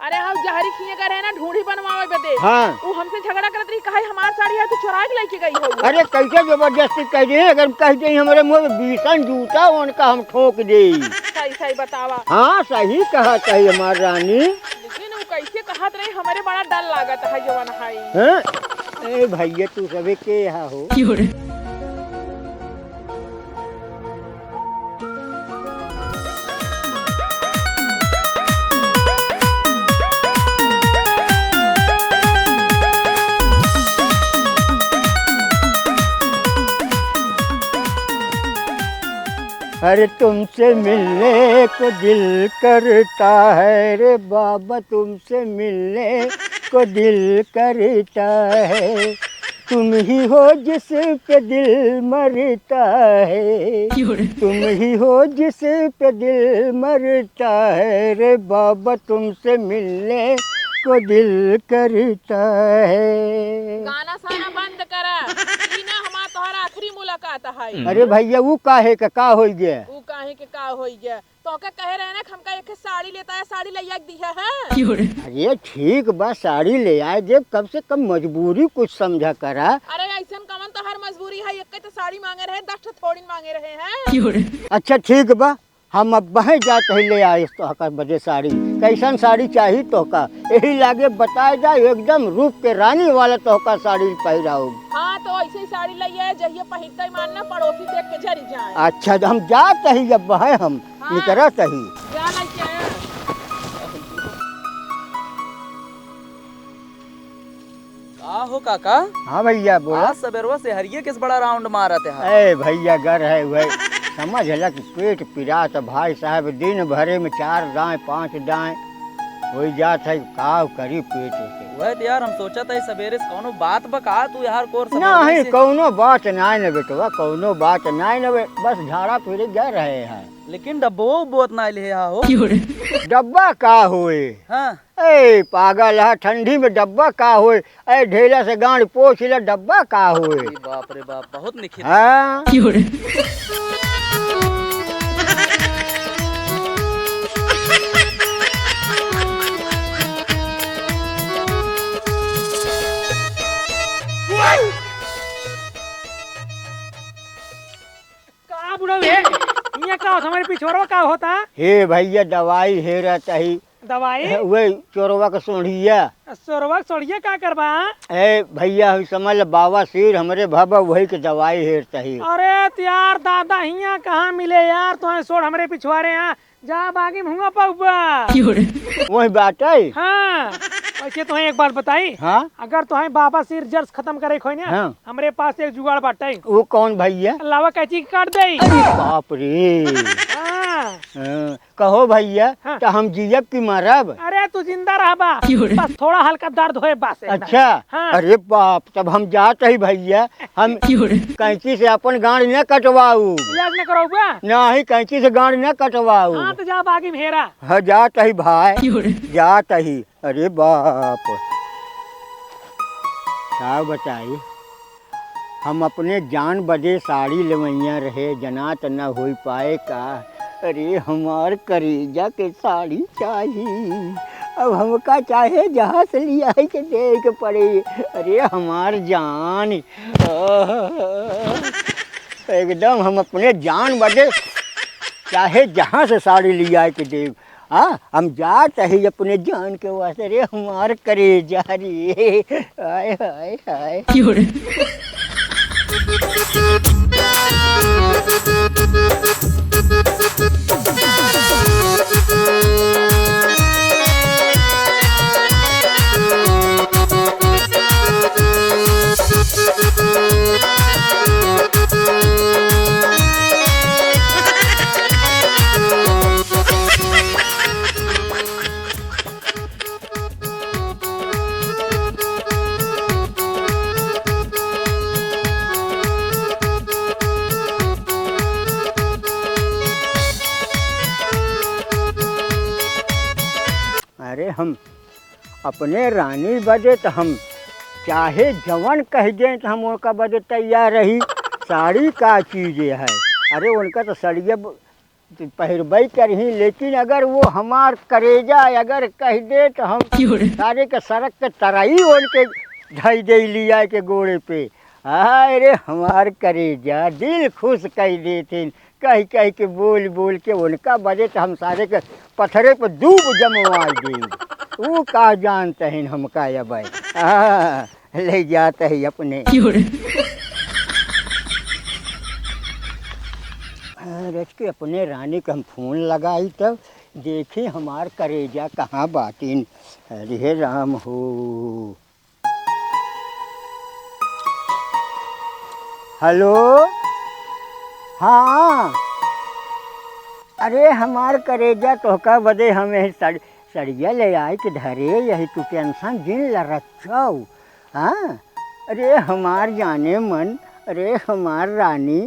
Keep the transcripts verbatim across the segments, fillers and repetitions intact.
अरे, हम जहरी खिए गए रहे ना, ढूंढी बनवावे बदे। हाँ। उ हमसे झगड़ा करत रही, कहे, "हमार साड़ी है, तू चुरा के लेके गई हो।" अरे, कैसे जबरदस्ती कह दी? अगर हम कह दी, हमरे मुंह में बीसन जूता, उनका हम ठोक दे। सही, सही बतावा। हाँ, सही कहत है हमार रानी। लेकिन उ कैसे कहत रही, हमरे बड़ा डर लागत है, जवन है। हाँ? ए भैया, तू सबे के यहाँ हो? अरे तुमसे मिलने को दिल करता है रे बाबा, तुमसे मिलने को दिल करता है। तुम ही हो जिस पे दिल मरता है, क्यों रे? तुम ही हो जिस पे दिल मरता है रे बाबा, तुमसे मिलने को दिल करता है। गाना साना बंद करा, ई ना हमार तोहर आखिरी मुलाकात है। अरे भैया, ऊ काहे का, का होई गया? ऊ काहे के का होई गया? तोहका कहे रहे ना कि हमका एक साड़ी लेता है, साड़ी लइया के दिया है। अरे ठीक बा, साड़ी ले आए देब, कम से कम मजबूरी कुछ समझा करा। अरे ऐसन कवन तोहर मजबूरी है, एक तो साड़ी मांगे रहे, दस ठो थोड़ी मांगे रहे हैं। अच्छा ठीक बा, हम अब बहे जात ही ले आए तोहका बदे साड़ी। कैसन साड़ी चाही तोहका? यही लागे बताए जा, एकदम रूप के रानी वाला तोहका साड़ी पहिराऊ। हाँ, तो ऐसे ही साड़ी लइया, जहिया पहिरते ही मान ना पड़ोसी देख के जरी जाए। अच्छा, तो हम जात ही, अब बहे हम हाँ। निकरत ही। जा लइके आया। का हो काका? हाँ भैया, बोला। आज सबेरवा से हरिये किस बड़ा round मारत है? ए भैया, गर है वही, समझ ल कि पेट पिरात भाई साहब, दिन भरे में चार दाएं, पांच दाएं होई जात है, का करी पेट से। वह तो यार, हम सोचत है सबेरे से कौनो बात बा का तू यार कोर सबेरे नहीं, से? कौनो बात नाय न बेटवा, कौनो बात नाय न बे-, बस झाड़ा फिरे गए रहे हैं। लेकिन डब्बो उब्बो उतना ले हा हो। डब्बा का होए? हाँ। ए, पागल है, ठंडी में डब्बा का होए? ए, ढेला से गांड पोछ ले, डब्बा का होए? अरे बाप रे बाप, बहुत निखित। हाँ। का बुढ़ऊ हे? इहाँ का होत? हमरे पिछोरवा का होता? हे भैया, दवाई हेरत ही। दवाई? हे, उहे चोरवा के सोढ़िया। चोरवा के सोढ़िया का करबा? ए भैया, हम समझ ल, बाबा सिर हमरे भवा, वही के दवाई हेरत ही। अरे त यार दादा, हियाँ कहाँ मिले यार, तोहे सोढ़ हमरे पिछवारे यहाँ। जा बागी में हुआ पउबा। वही बाटे। हाँ। वैसे तोहे एक बात बताई। हाँ? अगर तोहे बाबा सिर जर से खतम करे के होई ना, हाँ। हमरे पास एक जुगाड़ बाटे। वो कौन भैया? लावा कैंची के काट देई। अरे बाप रे। हाँ। हाँ, कहो भैया, हाँ। त हम जियब कि मरब? अरे तू जिंदा रहबा, बस थोड़ा हल्का दर्द होए बस एकदम। अच्छा। हाँ। अरे बाप, तब हम जात ही भैया, हम कैंची से अपन गांड न कटवाऊ। इलाज न करौबा? नहीं, कैंची से गांड न कटवाऊ। हाँ, तो जा बागी में हेरा। हाँ, जात ही भाई, जात ही। अरे बाप, का बताई, हम अपने जान बदे साड़ी लेवइया रहे, जनात न होई पाए का। अरे हमार करेजा के साड़ी चाही, अब हमका चाहे जहाँ से लियाई के दे के पड़े। अरे हमार जान, आह, एकदम हम अपने जान बदे चाहे जहाँ से साड़ी लियाई के देब। हाँ, हम जात ही अपने जान के वास्ते रे, हमार करेजा रे। हाय, हाय, हाय। अरे हम अपने रानी बदे त हम चाहे जवन कह दें त हम ओका बदे तैयार रही। साड़ी का चीज है? अरे उनका त सड़िया ब-, तो पहिरबई करही, लेकिन अगर वो हमार करेजा अगर कहि दे तो हम क्यों रे? सारे के सरक के तरई ओढ़ के धई दे लिया के गोड़े पे। हाय रे हमार करेजा, दिल खुश कहि देथिन, कहि कहि के बोल बोल के उनका बदे तो हम सारे के पथरे पे दूब जमवाई देब। ऊ का जानत हिन हमका अबे। हाँ। ले जात ही अपने। क्यों रे? रच के अपने रानी के हम फोन लगाई तब देखी हमार करेजा कहाँ बाटिन। अरे राम हो। हेलो। हाँ। अरे हमार करेजा तोहका बदे हम यही सड़-, सड़िया ले आई के धरे यही तू टेंशन जिन ल रचौ। हाँ, अरे हमार जाने मन, अरे हमार रानी,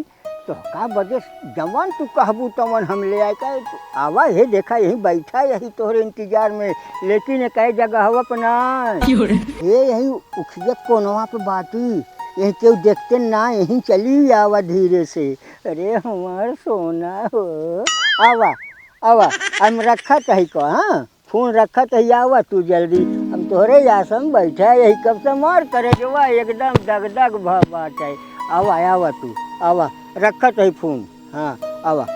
तोहका बदे जवन तू कहबू तवन हम ले आए। का तू आवा, हे देखा, यही बैठा, यही तोहरे इंतजार में, लेकिन एक जगह हवा अपना। क्यों रे? हे यही उखिया कोनवा पे बाटी, यही केहू देखते ना, यही चली आवा धीरे से। अरे हमार सोना हो, आवा, आवा, हम रखत ही को, हाँ? फोन रखत ही, आवा तू जल्दी, हम तोहरे आसन बैठा यही कब से। मार करेजवा एकदम दग दग भ बाटे। आवा, आवा तू, आवा, रखत ही फोन। हाँ, आवा।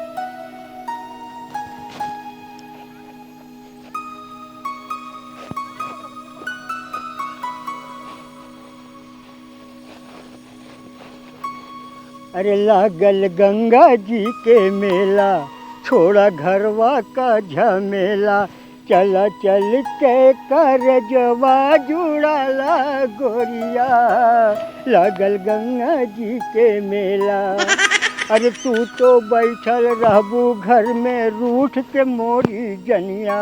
अरे लागल गंगा जी के मेला, छोड़ा घरवा का झमेला, चला चल के करजवा जुड़ाला गोरिया, लागल गंगा जी के मेला। अरे तू तो बैठल रहबू घर में रूठ के मोरी जनिया,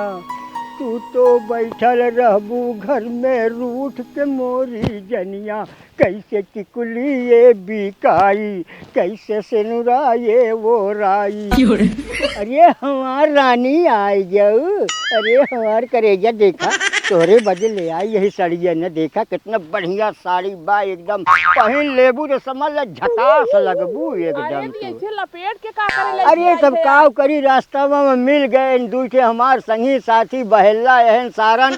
तू तो बैठल रहबू घर में रूठ के मोरी जनिया, कैसे टिकुली ये बिकाई, कैसे सेनुरा ये ओराई। क्यों रे? अरे हमार रानी आई जाऊ, अरे हमार करेजा देखा, तोहरे बदे ले आई यही सड़िया न, देखा कितना बढ़िया साड़ी बा एकदम, पहिन लेबू तो समझ ल झकास लगबू एकदम अरे तो तू। ऐसे लपेट के का करे ले अरे आई सब है? काव करी, रास्ता में मिल गए दुइ ठे हमार संगी साथी बहेला एहन सारन,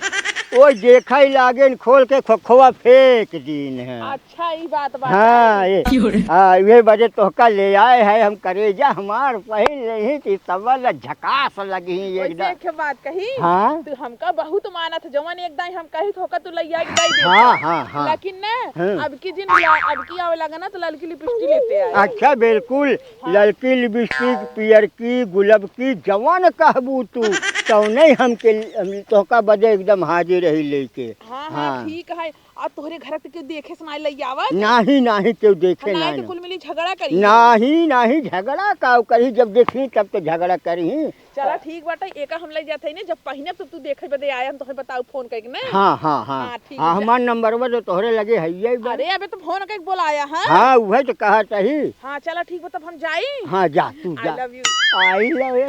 ओ देखा ही लागेन खोल के खोखवा फेंक दीन है। अच्छा, ई बात बा। हाँ, ये, क्यों रे? हाँ, ये बजे तोहका ले आए हैं हम, करेजा हमार पहिन लेही कि तबल झकास लगी वैसे एकदम। एक बात कही, हाँ? तू हमका बहुत मानत, जवन एक दाई हम कही तो होका तू लइया के दाई देता। हाँ, हाँ, हाँ। लेकिन ना, हाँ। अब की जिन ला-, अब की आवे लगा ना तो ललकी लिपस्टिक लेते आए। अच्छा, बिल्कुल। हाँ। ललकी लिपस्टिक, पियर की, गुलाब की, जवन कहबू तू, तौने हमके, हम तोहका बजे एकदम हाजिर रही लेके। हाँ, हाँ, हाँ। ठीक है। आ तोहरे घर पे केहू देखे से नाई लई आवत? नाही, नाही, केहू देखे नाही, नाही तो ना। कुल मिली झगड़ा करी। नाही, नाही, झगड़ा काव करी, जब देखी तब तो झगड़ा करी। चला ठीक बाटे, एका हम लई जात हई ने, जब पहिने तो तू देखे बदे आया, हम तोहे बताऊ फोन करके ने। हाँ, हाँ, हाँ। हाँ, ठीक हाँ, बा। हमार नंबरवा तो तोहरे लगे हइये बा। अरे, अबे तो फोन करके बोलाया, हाँ? हाँ, उहे तो कहत हई। हाँ, चला ठीक बा, तब हम जाई। हाँ, जा, तू I जा। Love you। I love you।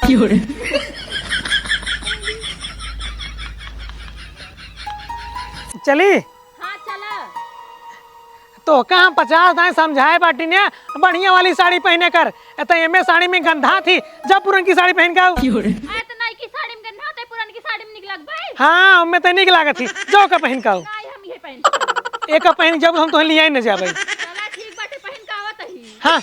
क्यों रे? चली? हाँ, चला। तोहका हम पचास दाई समझाए बाटी ने, बढ़िया वाली साड़ी पहिने कर। ए त एमे साड़ी में गंधा थी, जब पुरनकी साड़ी पहिन के आऊ। क्यों रे? आ, त नईकी साड़ी में गंधा होते, पुरनकी साड़ी में निक लगबे? हाँ, ओमे त निक लागत थी। जो का पहिन के आऊ। नाई, हम इहे पहिन के आऊ। एका पहिन जब हम तोहे लियाई न जाबे। चला, ठीक बाटे, पहिन के आवत ही। हाँ।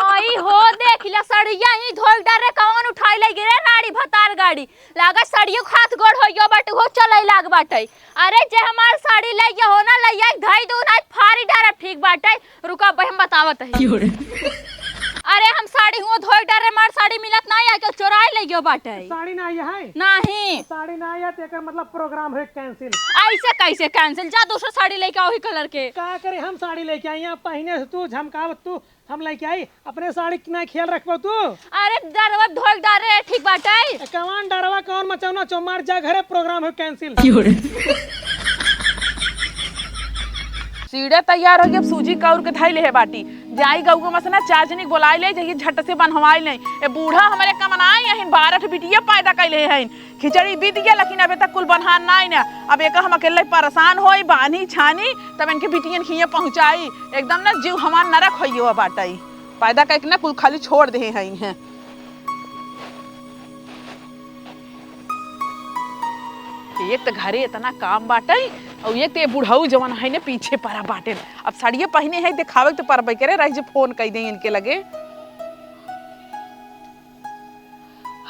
आई हो, देख ला सड़िया ही धोल डारे, कौन उठाई ले गिरे, राड़ी भतार गाड़ी। लागत सड़ियो खात गोड़ होइयो बाटे, हो चलई लाग बाटे। अरे, जे हमार साड़ी लइया हो ना, लइया के धई दू ना, फारी डारब, ठीक बाटे। रुका, अब हम बतावत हई। क्यों रे? अरे, हम साड़ी हुआ धोई डारे, हमार साड़ी मिलत ना, या के चोराई लइयो बाटे। साड़ी ना आई है? नाही। साड़ी ना आई है, तो एकर मतलब program है cancel। ऐसे कैसे cancel? जा दूसरा साड़ी लेके आओ, वही colour के। का करे, हम साड़ी लेके आई हैं, पहिने से तू, झमकावत तू, हम लेके आई, अपने साड़ी के ना ख्याल रखबो तू। अरे डरवा धोल डारे, ठीक बाटे। ए, कौन डरवा, कौन मचौना, चो मार जा घरे, program है cancel। क्यों रे? सीढ़े तैयार होई, अब सूजी काउर के धई लेहे बाटी। जाई गउवा में से ना चार जनी के बोलाइ लेई, जाई झट से बन्हवाइ लेई। ए बूढ़ा हमरे कमनाई हइन, बारह ठे बिटिया पैदा कइले हइन। खिचड़ी बीत गया, लेकिन अबे तक कुल बन्हान नाई ना। अब एक हम अकेले परेशान होई, बान्ही छानी, तब इनके बिटियन खिए पहुँचाई। एकदम ना जीव हमार नरक होइयो बाटई। पैदा कइके ना कुल खाली छोड़ देहे हइन हैं। एक त घरे इतना काम बाटई, अउ एक त ये बुढ़ऊ जवन है ने पीछे परा बाटेन। अब साड़िये पहिने है, देखावे के त परबे करे, रही जे फोन कइ देई इनके लगे।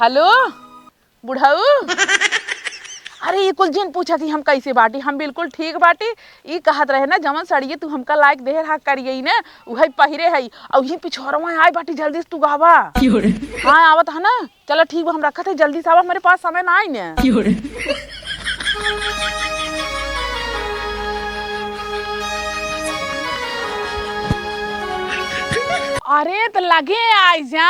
हेलो, बुढ़ऊ। अरे, ये कुल जिन पूछा कि हम कइसे बाटी, हम बिल्कुल ठीक बाटी। ई कहत रहे ना, जवन साड़िये तू हमका लाइके देहे रहा करियई ना, उहइ पहिरे हई। अउ ई पिछोरवा आइ बाटी, जल्दी से तू गावा। की हो रे? हाँ, आवत है ना। चला ठीक बा, हम रखत है, जल्दी से आवा, हमरे पास समय नाई ने। की हो रे? अरे त लगे आइ जा,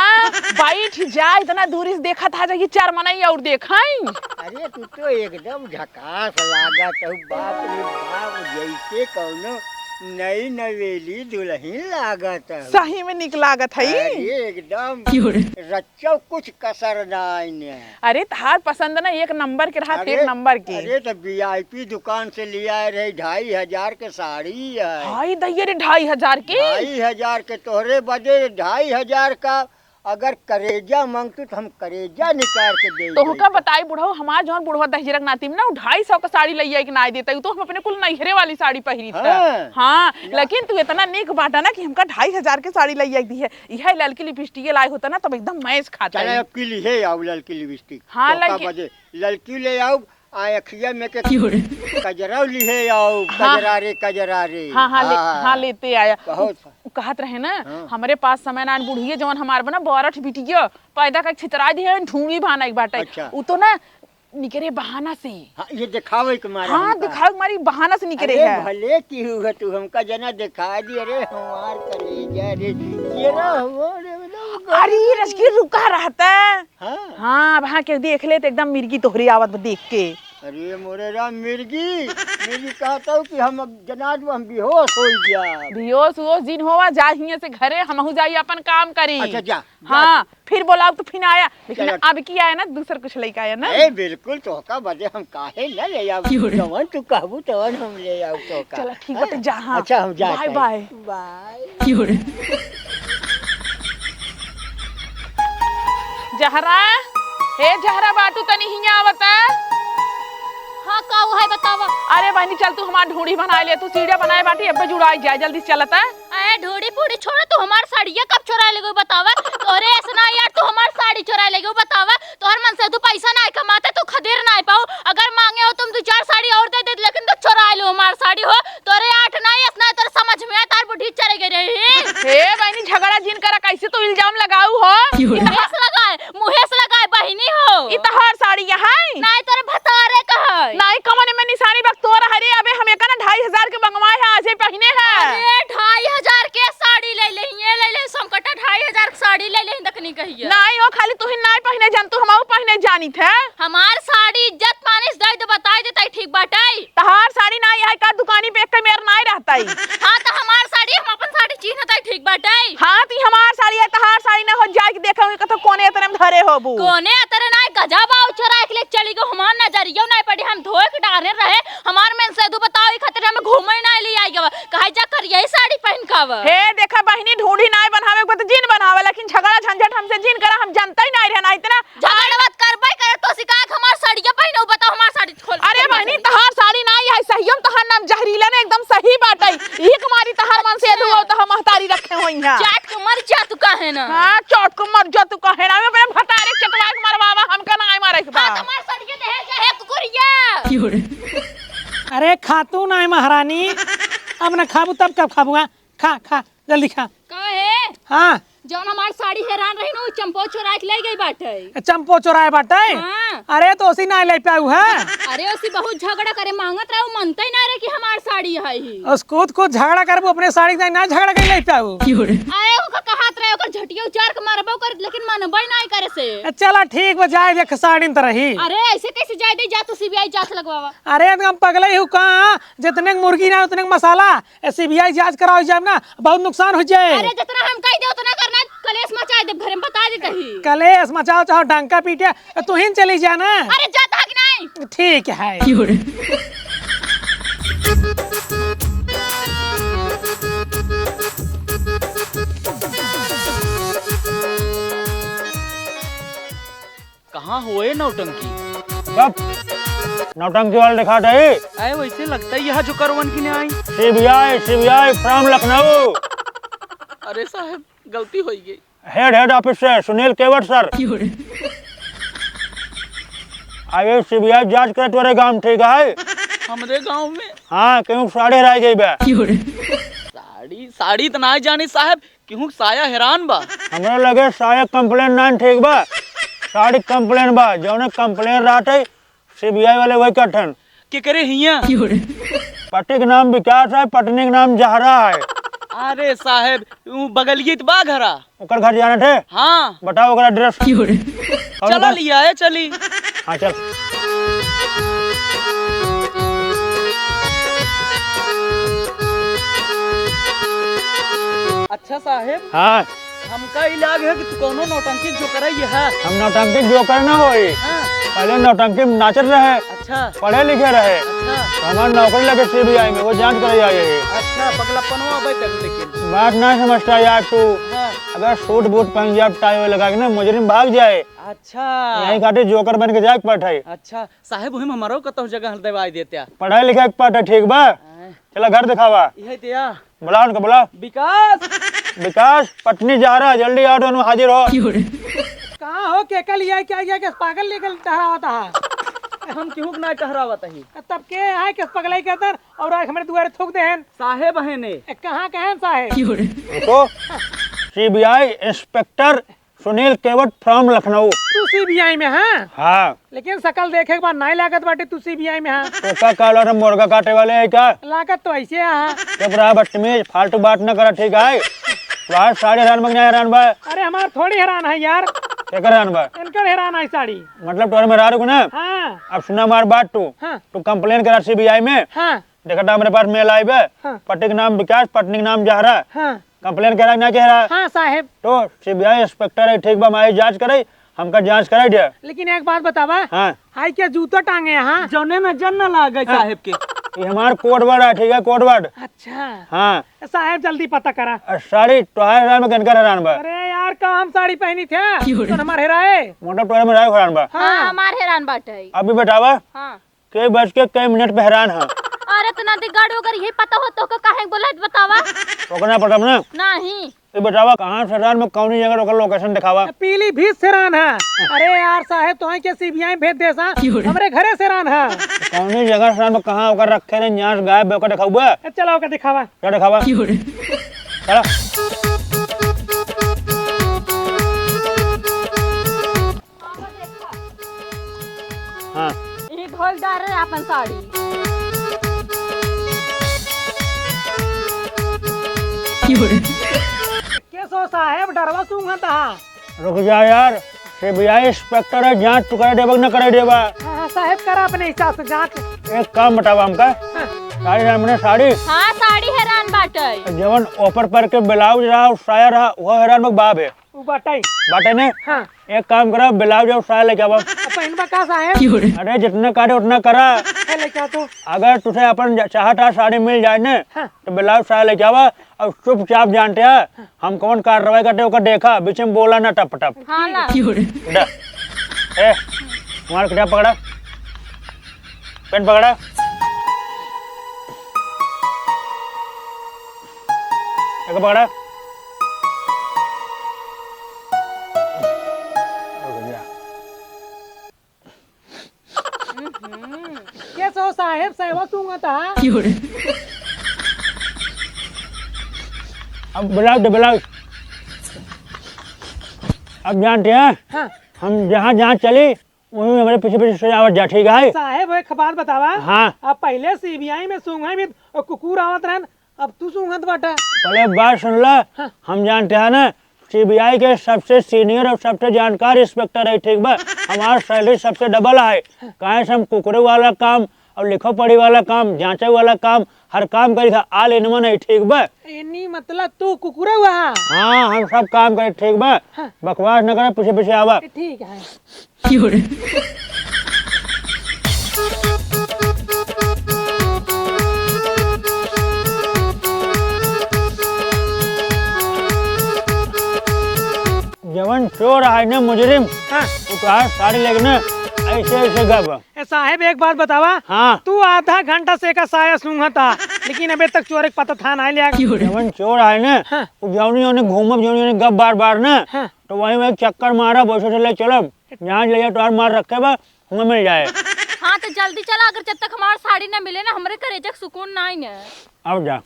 बैठ जा, इतना दूरी से देखत हा जा कि चार मनई अउर देखई। अरे तू तो एकदम झकास लागत हउ, बाप रे बाप, जइसे कउनो नई नवेली दुलहिन लागत हउ। सही में निक लागत हई। अरे एकदम की हो रे? रच चौ कुछ कसर नाई ने। अरे, तहार पसंद ना एक नंबर के रहा, अरे, एक नंबर के। अरे, त VIP दुकान से लियाए रहे, ढाई हजार के साड़ी है। हाय दैया रे, ढाई हजार के? ढाई हजार के तोहरे बदे, ढाई हजार का अगर करेजा मांगतू, त हम करेजा निकाल के दे तोहका देते। बताई बुढ़ऊ, हमार जौन बुढ़वा दहिजरा के नाती में ना, उ ढाई सौ के साड़ी लइया के नाई देता, उ तो हम अपने कुल नैहरे वाली साड़ी पहिरी था। हाँ। हाँ, ना। लेकिन तू इतना नीक बाटा ना कि हमका ढाई हजार के साड़ी लइया के दी है। इहे ललकी लिपस्टिक लाए होता ना, तब एकदम मैच खाता चला, है। अब की लिहे आउ ललकी लिपस्टिक। हाँ, तोका ललकी बदे ललकी ले आउ, आ अखिया में के की हो रे? कजरा लिहे आउ, हाँ। कजरा रे, कजरा रे। हाँ, हाँ, ले, हाँ। हाँ, लेते आया। बहुत। उ, उ कहत रहे ना, हाँ। हमरे पास समय ना, बुढ़िया जवन हमार बना, बारह ठे बिटिया पैदा कर छितरा दिहे, ढूंढी भाना एक बाटे। अच्छा। उ तो ना, निकरे बहाना से। हाँ, ये दिखावे के मारे हाँ, हमका। दिखावे के मारे बहाना से निकरे अरे है। भले की हुआ तू हमका जना दिखा दिए रे, हमार कलेजा रे, ये रहो रे, मतलब अरे, ये रजकी रुका रहता। हाँ। हाँ, अब हाँ के देख ले तो एकदम मिर्गी तोहरी आवत बा देख के। अरे मोरे राम, मिर्गी, मिर्गी कहता हूँ कि हम अब जना दो, हम बेहोश हो गया। बेहोश, होश जिन होवा, जा हियाँ से घरे, हमहू जाई अपन काम करी। अच्छा, जा, जा। हाँ, फिर बोलाउ तो फिर आया, लेकिन चलो। अब की आया ना, दूसर कुछ लइका आया ना। ए, बिल्कुल, तोहका बदे हम काहे न ले आउ? क्यों रे? जवन तू कहबू, तवन हम ले आउ तोहका। चलो, ठीक हाँ? बाटे, जा, हाँ। अच्छा, हम जात बाय, हई। बाय। बाय। क्यों रे? जहरा, हे जहरा बाटू, तनी हियाँ आवता। हाँ, का हुआ है, बतावा। अरे बहनी, चल तू हमार ढूढ़ी बनाए ले, तू सीढ़िया बनाए बाटी, अब्बे जुड़ाई जाए, जल्दी से चलता। ए, ढूढ़ी पूढ़ी छोड़ा, तू हमार साड़िया कब चोराए लेगो बतावा? तोरे ऐसा ना यार, तू हमार साड़ी चोराए लेगो बतावा? तोहर मन से तू पैसा ना कमाते, तू खदेर ना पाऊ। अगर मांगे हो तुम दो चार साड़ी और दे दे, लेकिन तू चोराए लो हमार साड़ी हो। तोरे आठ ना, ऐसा ना तोर समझ में आए, तार बुढ़ी चरे गई रही। हे बहनी, झगड़ा जिन करा, कैसे तू इल्जाम लगाऊ हो? क्यों? मुहेस लगाए, मुहेस लगाए बहिनी हो। ई तोहार साड़ी है? नाई तोरे भतारे का है। नाई कमन में निशानी बक तोर हरे, अबे हम एका ना ढाई हजार के मंगवाए हैं, आज ही पहिने हैं। अरे ढाई हजार के साड़ी ले ले, ये ले ले संकटा ढाई हजार के साड़ी ले ले दखनी कहिया। नाई हो, खाली तू ही नाई पहिने जान, तू हमहू पहिने जानी थे। हमार साड़ी इज्जत मानिस दे दे बताई दे तई ठीक बाटे। तहार साड़ी ना यहाँ का दुकानी पे एक मेर नाई रहता ही। हाँ, तो हमार साड़ी, हम अपन साड़ी चीन्हत ही, ठीक बाटे। हाँ, तो हमार साड़ी है, तहार साड़ी ना हो, जाए के देखे होंगे, कथो कोने अतरे में धरे होबू। कोने अतरे ना, गजब आउ चोराए के ले चली गो, हमार नजरियो ना पड़े, हम धोए के डारे रहे, हमार मन से दू बताओ, ई खातिर हम घूमे ना ले आई गवा, कहे जा कर यही साड़ी पहन के आवा। हे, देखा बहिनी, ढूढ़ी ना बनावे के बा तो जिन बनावे, लेकिन झगड़ा झंझट हमसे जिन करा, हम जनता ही ना रहे ना इतना। झगड़ा मत करबे करे, तो सिखा के हमार साड़िया पहिने, उ बताओ हमार साड़ी खोल के अरे हमार बहिनी, साड़ी। तहार साड़ी नाई है, सहियम तहार नाम जहरीला ने एकदम सही बात है। एक मारी तहार मन से अच्छा। धुआ तो हम महतारी रखे होई हैं। चाट के मर जा तू काहे ना। हाँ, चाट के मर जा तू काहे ना। हमें अपने भतारे चटवा के मरवावा, हमका नाई मारे के बा। हाँ, तो हमार साड़िया दहेज है कुकुरिया। क्यों रे? अरे खातू नाई महारानी, अब ना खाबू तब कब खाबू? हाँ? खा, खा, जल्दी खा। काहे? हाँ। जौन हमार साड़ी हेरान रही ना, उ चंपो चोराए के ले गई बाटे। चंपो चोराए बाटे? हाँ। अरे तो ओसी ना ले पाऊ है। अरे ओसी बहुत झगड़ा करे, माँगत रहे, उ मनते ना रहे कि हमार साड़ी है ही। ओस कूद कूद झगड़ा करबू, अपने साड़ी के ना झगड़ा कर ले पाऊ। अरे ओका कहत रहे, ओकर झटिया उचार के मारबो कर, लेकिन मनबे ना करे से। ए, चला ठीक बा, जाए दे, साड़ी त रही। अरे ऐसे कैसे जाए दे, जा तू सीबीआई जांच लगवावा। अरे हम पगले ही का, जितने के मुर्गी ना उतने के मसाला। ए, सीबीआई जांच कराओ जाब ना, बहुत नुकसान हो जाए। अरे, जितना हम कह दे, उतना करना, कलेश मचा देब, घरे में बता देते ही। कलेश मचाओ, चाहे डंका पीटे, ए, तू ही चली जा ना। अरे, जाता है कि नहीं? ठीक है। कहाँ होए नौटंकी? चुप! नौटंकी वाला दिखात है। अरे वैसे लगता है यहाँ जो करवन की नहीं आई। CBI, CBI from Lucknow. अरे साहब, गलती हो गई। हेड, हेड ऑफिस से सुनील केवट सर। अरे सीबीआई जांच करे तोरे गांव में, ठीक है? हमरे गांव में? हाँ, क्यों साड़ी हेराई गई बे? साड़ी, साड़ी तो ना जानी साहब, केहू के साया हेरान बा। हमरा लगे साया complain नान ठीक बा, साड़ी complain बा। जौने complain रहत है, सीबीआई वाले वही कठन। केकरे हियाँ? पति के नाम विकास है, पत्नी के नाम जहरा है। अरे साहेब, ऊ बगलिए त बा घरा। ओकर घर जानत है? हाँ। बताओ ओकर address। और चला ओकर लिया है, चली। हाँ, चल। अच्छा साहेब, हाँ। हमका ई लाग है कि तू कौनो नौटंकी जोकर ही है। हम नौटंकी जोकर ना होई। हाँ। पहले नौटंकी में नाचत रहे। अच्छा। पढ़े लिखे रहे। अच्छा। तो हमार नौकरी लगे सीबीआई में, वो जांच करे आई है। अच्छा, पगलापनवा अबे तक लेकिन। बात ना समझता यार तू। हाँ। अगर सूट बूट पहन जाए, टाई वाई लगा के ना, मुजरिम भाग जाए। अच्छा। यही खातिर जोकर बन के जाए के पड़त है। अच्छा, साहेब, वही में हमारो कतहु जगह देवाई देत्या। पढ़ाई लिखाई के पड़त है, ठीक बा? हाँ। चला घर दिखावा। इहे दिया। बुलाओ उनका, बुलाओ। विकास। विकास, पत्नी जहरा, जल्दी आओ, दोनों हाजिर हो। कहाँ हो, के कल ये क्या, ये क्या पागल लेकर टहरावत है? हम केहू के ना टहरावत ही। तब के आए, किस पगलाई के अंदर, और आज हमारे दुआरे थूक दे हैं। साहेब हैं ने। ए, कहाँ के हैं साहेब? रुको, सीबीआई इंस्पेक्टर सुनील केवट from लखनऊ। तू सीबीआई में, हाँ? हाँ। लेकिन शकल देखे के बाद नाहीं लागत बाटे तू सीबीआई में, हाँ? तो का कहला रे, मुर्गा काटे वाले है का? लागत तो ऐसे है, हाँ। चुप रहा बदतमीज, फालतू बात न करा, ठीक है? तोहार साड़ी हेरान बा कि ना हेरान बा? अरे हमार थोड़ी हेरान है यार। केकर हेरान बा? इनकर हेरान है साड़ी। मतलब तोहरे मेहरारू को ना? हाँ। अब सुना हमार बात तू। हाँ। तू complain करा सीबीआई में। हाँ। देखा था हमरे पास mail आई बा। हाँ। पति के नाम विकास, पत्नी के नाम जहरा। हाँ। Complain करा कि ना करा? हाँ साहेब। तो सीबीआई इंस्पेक्टर है, ठीक बा, हमारी जांच करे, हमका जांच करे दे। लेकिन एक बात बतावा। हाँ। हाई के जूता टांगे हैं, हाँ? जौने में जन न लागे हाँ। साहेब के। ये हमार code word है, ठीक है, code word। अच्छा। हाँ। साहेब जल्दी पता करा। अ, साड़ी तोहार हेरान बा, केनकर हेरान बा? अरे यार, का हम साड़ी पहनी थे? तो हमार हेराए? मतलब तोहरे मेहरारू हेरान बा? हाँ, हाँ। हमार हेरान बाटे। अभी बतावा। हाँ। के बज के के मिनट पे हेरान है। अरे, इतना दिगाड़ू, अगर यही पता हो तो का काहे बोला है, बतावा। ओकरा पता ना? नहीं। ये बतावा, कहाँ से हेरान में, कौनी जगह ओकर location दिखावा। पीलीभीत से हेरान है। अरे यार साहेब, तोहे के सीबीआई में भेज दे सा, हमरे घरे से हेरान है। कौनी जगह से हेरान में, कहाँ ओकर रखे रहे, यहाँ से गायब, ओकर दिखावा। चला, ओकर दिखावा। क्या दिखावा? चला। हाँ। ई धोल डाल रहे आपन साड़ी। के सो साहेब, डरवा सूंघत हा। रुक जा यार, सीबीआई इंस्पेक्टर है, जांच तू करे देबा कि न करे देबा? हाँ, हाँ, साहेब, करा अपने हिसाब से जांच। एक काम बतावा हमका। हाँ। साड़ी हेरान बा ना, साड़ी? हाँ, साड़ी हेरान बाटे। जवन ऊपर पर के ब्लाउज रहा और साया रहा, वो हेरान बा कि बाब है? उ बाटे। बाटे ने? हाँ। एक काम करा, ब्लाउज और साया लेके आवा। अब पहिनबा का साहेब? अरे जितना काटे उतना करा। है लेके आ तो। अगर तुझे अपन ज-, चाहत है साड़ी मिल जाए ने, हाँ। तो ब्लाउज साया लेके आवा और चुपचाप जानते हैं हम कौन कार्रवाई करते ओकर देखा, बीच में बोला ना टप टप। हाँ ना। दे। ए, हमारा किताब पकड़ा, पेन पकड़ा, एक पकड़ा। हम्म, के सो साहेब, साहेब सूंघत हा? अब ब्लाउज दे, ब्लाउज। अब जानते हैं, हाँ। हम जहाँ जहाँ चली, वही हमरे पीछे पीछे से आवत जा, ठीक है? साहेब, एक बात बतावा। हाँ। अब पहिले सीबीआई में सूंघे भी कुकुर आवत रहन, अब तू सूंघत बाटा। पहले बात सुन ला। हाँ। हम जानते हैं ना, सीबीआई के सबसे सीनियर और सबसे जानकार इंस्पेक्टर है, ठीक बा? हमार सैलरी सबसे डबल है। काहे से हम कुकुरे वाला काम और लिखो पढ़ी वाला काम, जांचे वाला काम, हर काम करी था, all in one है, ठीक बा? इन्हीं मतलब तू कुकुरे हुआ? हाँ, हम सब काम करे, ठीक बा? हाँ। बकवास न करे, पीछे पीछे आवा। ठीक है। जवन चोर आए ना मुजरिम, हाँ। वो तो आज साड़ी लेके ना ऐसे ऐसे गब। ए साहेब, एक बात बतावा। हाँ। तू आधा घंटा से एका साया सूंघता, लेकिन अबे तक चोर के पता था ना लिया। जवन चोर आए ना, हाँ। वो जौनी जौनी घूमब, जौनी जौनी गब बार बार ना, हाँ। तो वही वही चक्कर मारब, वैसे से ले चलब। जहाँ ले जाए तोहार माल रखे बा, हमें मिल जाए। हाँ, तो जल्दी चला, अगर जब तक हमार साड़ी ना मिले ना, हमरे करेजा के सुकून ना आई ना। अब जा।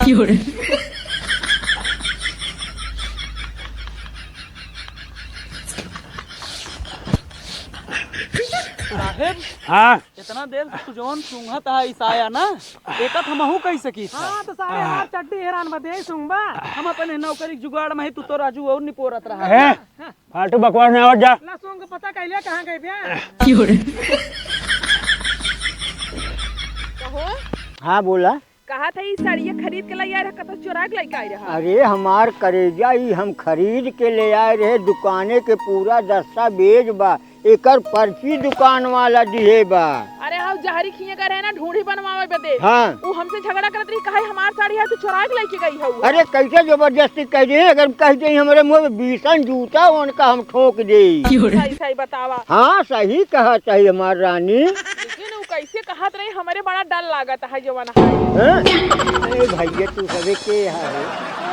साहेब, हाँ। इतना देर से तू जौन सूंघत हा ई साया ना, एका त हमहू कह सकी था। हाँ, तो सारे हमार चड्डी हेरान बदे ही सूंघबा। हम अपने नौकरी के जुगाड़ में ही, तू तो राजू और निपोरत रहा। हैं? फालतू बकवास ना आवत जा। ला सूंघ के पता कैले कहाँ गई बे? कहो। हाँ, बोला। कहा था ई साड़िया खरीद के लाई आ रहा, कतौ चोरा के लाई आई रहा? अरे हमार करेजा, ई हम खरीद के ले आए रहे, दुकाने के पूरा दस्तावेज बा, एकर पर्ची दुकान वाला दिहे बा। अरे हाँ, जहरी खिए का रहे ना, ढूंढी बनवावे बदे। हाँ। उ हमसे झगड़ा करत रही, कहे हमार साड़ी है, तू चोरा के लेके गई हऊ। अरे कैसे जबरदस्ती कह दे, अगर कह दे हमरे मुंह में बीसन जूता उनका हम ठोक दे। सही सही बतावा। हाँ, सही कहा सही हमार रानी। लेकिन उ कैसे कहत रही, हमरे बड़ा डर लागत है जवन है। हैं? ए भैया, तू सबे के है?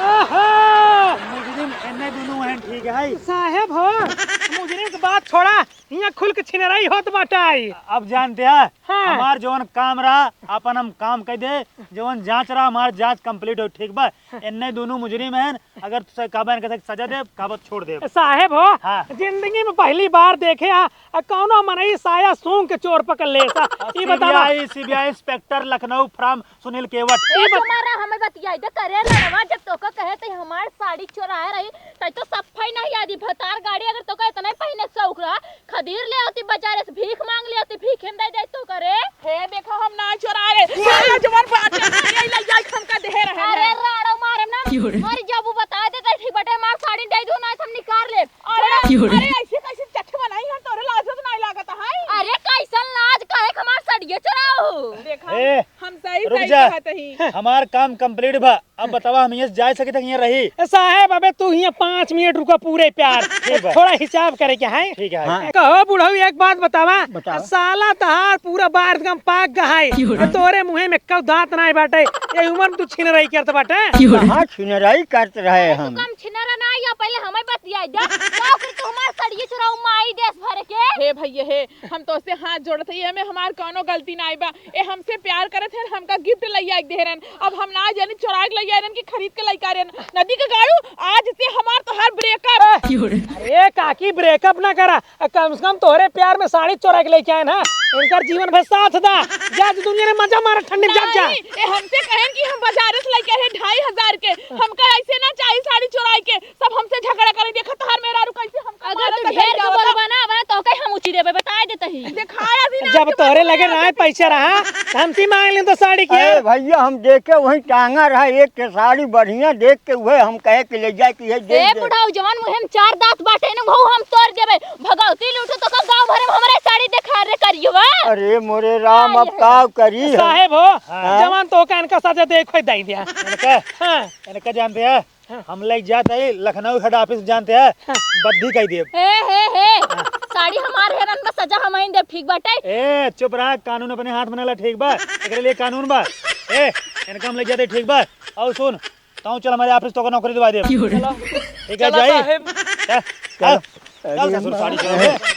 आहा! मुजरिम एन्ने दुनू हैं, ठीक है? साहेब हो, मुजरिम के बात छोड़ा, हियाँ खुल के छिनराई होत बाटाई। अब जानते हैं, हाँ। हमार जवन काम रहा, अपन हम काम कह दे, जवन जांच रहा, हमार जांच complete हो, ठीक बा? एन्ने दुनू मुजरिम हैं, अगर तुसे कहबा इनके सजा दे, कहबा छोड़ दे। साहेब हो, हाँ। जिंदगी में पहली बार देखे आ, आ कौनो मनई साया सूंघ के चोर पकड़ ले सा। ई बतावा। सीबीआई, सीबीआई इंस्पेक्टर लखनऊ from सुनील केवट। ए, तुम्हारा हमें बतियाई दे करे लड़वा, जब तोका कहे त हमार साड़ी चोराए रही, त तो सफाई नहीं आदि भतार गाड़ी, अगर तोका इतना ही पहिने के शौक रहा, खदीर ले आती बाजारे से, भीख मांग ले आती, भीख हम दे दे तो करे। हे देखा, हम ना चोराए रहे। सारा जवान बाटे, ये ले जाए हमका दे रहे हैं। अरे राड़ो मारम ना, मर जाबू, बता दे त ठीक बटे, हमार साड़ी दे दो ना, हम निकाल ले। अरे, अरे, ऐसे कैसे चट बनाई है, तोरे लाजो तो नहीं लागत है। अरे, कैसन लाज, काहे के हमार सड़िए चुराओ? देखा, ए, हम सही, रुक सही जा। कहत ही। हमार काम complete बा। अब बतावा, हम यहाँ से जाए सके तक यहाँ रही? ए साहेब, अबे तू यहाँ पाँच मिनट रुका, पूरे प्यार। ठीक बा। थोड़ा हिसाब करे के है। ठीक है। हाँ। कहो बुढ़ऊ, एक बात बतावा। बतावा। साला तहार पूरा बार एकदम पाक गहाई। क्यों रे? तोरे मुँहे में कौ दांत नाई बाटे। ये उम्र में तू छिनराई करत बाटे। क्यों रे? कहाँ छिनराई करत रहे हम? कम छिनरा ना या, पहले हमें बतियाई दे। का कर तू हमार सड़िए चुराऊ माई देश भर के? हे भैया हे, हम तोसे हाथ जोड़त हई, एमे हमार कौनो गलती नाई बा। ए हमसे प्यार करत हन, हमका gift लइया के दे रहन। अब हम ना जानी चोराए के लइया रहन कि खरीद के लइका रहन। नदी के गाड़ू, आज से हमार तोहार breakup। अरे काकी, breakup ना करा, कम से कम तोहरे प्यार में साड़ी चोरा के लेके आए ना, इनकर जीवन भर साथ दा। जा आज दुनिया में मजा मारा ठंडी में, जा, जा। नहीं, ए हमसे कहन कि हम बाजारे से लेके आए ढाई हजार के, हमका ऐसे ना चाही साड़ी चोराई के। सब हमसे झगड़ा करे, देखा तोहार मेहरारू कैसे हमका अगर मारत तू है, ढेर के बोलबा ना, अब ना तो कहीं हम उची देबे, बताए देते ही। दिखाया भी ना जब कि तोहरे लगे ना पैसा रहा, तो हमसे मांग लें तो साड़ी के। अरे भैया, हम देखे वहीं टांगा रहा एक के साड़ी बढ़िया देख के, उहे हम कहे के ले जाए कि ये दे ए दे। बुढ़ाऊ जवान मुहे में चार दांत बाटे न, वो हम तोड़ देबे। भगवती लूटो तो का गांव भर में हमरे साड़ी देखा रे करियो बा। अरे मोरे राम, अब का करी हम? साहेब हो, हाँ? जवान तो का इनका सजा दे खोई दई दिया। इनका? हाँ। इनका जानते हैं? हाँ। हम लइके जात हई लखनऊ head office, जानते हैं? हाँ। बद्धी कइ देब। हे, हे, हे। हाँ। साड़ी हमार हेरन बस सजा हमइन देब, ठीक बाटे? ए, चुप रहा, कानून अपने हाथ में ना ला, ठीक बा? एकरे लिए कानून बा। ए, इनका हम लइके जात हई, ठीक बा? और सुन, तू चल हमारे office, तोका नौकरी दिवा देब। चलो। ठीक है, चलो जाई। साहेब। ए, चल, चल ससुर, साड़ी चलो।